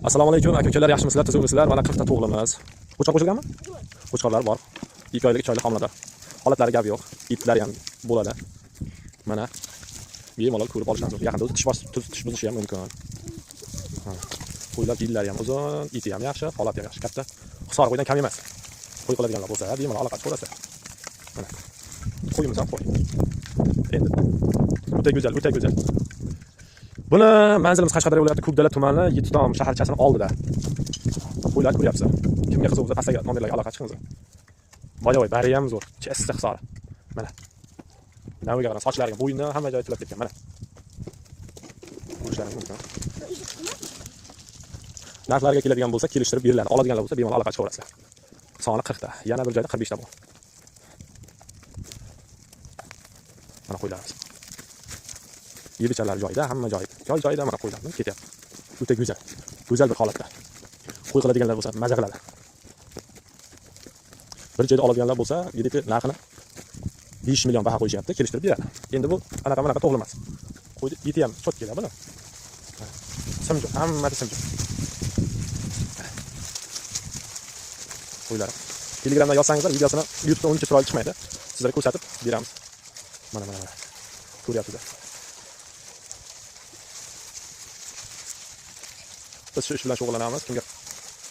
Assalomu alaykum aka-ukalar, yaxshimisizlar, tuzukmisizlar? Mana 40 ta to'g'limiz. Qo'chqor qo'shilganmi? Qo'chqorlar bor. 2 oylik, 3 oylik homilador. Holatlari gap yo'q. Itlari ham bo'ladi. Mana bemalol ko'rib olishingiz mumkin. Yaqinda o'zi tish tish buzishi ham mumkin. Qo'ylar jillari ham uzun, iti ham yaxshi, holati ham yaxshi, katta. Hisor qo'ydan kam emas. Qo'y qiladiganlar bo'lsa, bemalol aloqa chiqarasiz. Mana. Qo'yimiz ham qo'y. Endi o'ta go'zal, o'ta go'zal. Buni manzilimiz Qashqadaryo viloyati Ko'kdala tumani Yettitom shaharchasining oldida. Qo'ylar ko'ryapsizlar. Kimga qiziq bo'lsa pastdagi nomerlarga aloqa chiqingizlar. Voy, bari ham zo'r. Chessi hisori. Mana. Naviga qarang, sochlariga, bo'yni hamma joyi tilab ketgan. Mana. Ko'rishlaringiz mumkin. Narxlarga keladigan bo'lsa, kelishtirib beriladi. Oladiganlar bo'lsa, bemalol aloqa chiqaverasizlar. Soni 40 ta. Yana bir joyda 45 ta bor. Mana qo'ylarimiz. Yebichalar joyida, hamma joyi. Joy joyida mana qo'ylarimiz ketyapti. O'ta go'zal. Go'zal bir holatda. Qo'y qiladiganlar bo'lsa, maza qiladi. Bir joyda oladiganlar bo'lsa, yeriki narxini 5 million baho qo'yishyapti, kelishtirib beradi. Endi bu anaqa bunaqa to'g'ri emas. Qo'ydi, eti ham chot keladi buni. Simjo'q, hammasi simjo'q. Qo'ylar. Telegramdan yozsangizlar, videosini YouTube'da uncha chiroyli chiqmaydi. Sizlarga ko'rsatib beramiz. Mana mana mana. Ko'ryapsizlar. Biz shu ish bilan shug'ullanamiz. Kimga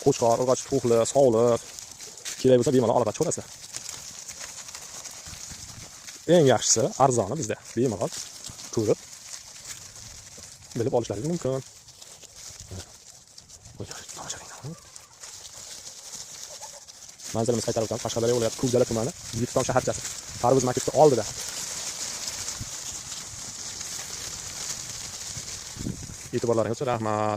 qo'chqor, urg'ochi, to'xli, sovliq kerak bo'lsa, bemalol aloqa chiqarasizlar. Eng yaxshisi, arzoni bizda. Bemalol ko'rib bilib olishlaringiz mumkin. Manzilimiz qaytarib o'tamiz. Qashqadaryo viloyati Ko'kdala tumani Yettitom shaharchasi. Tarvuz maktabi oldida. E'tiborlaringiz uchun rahmat.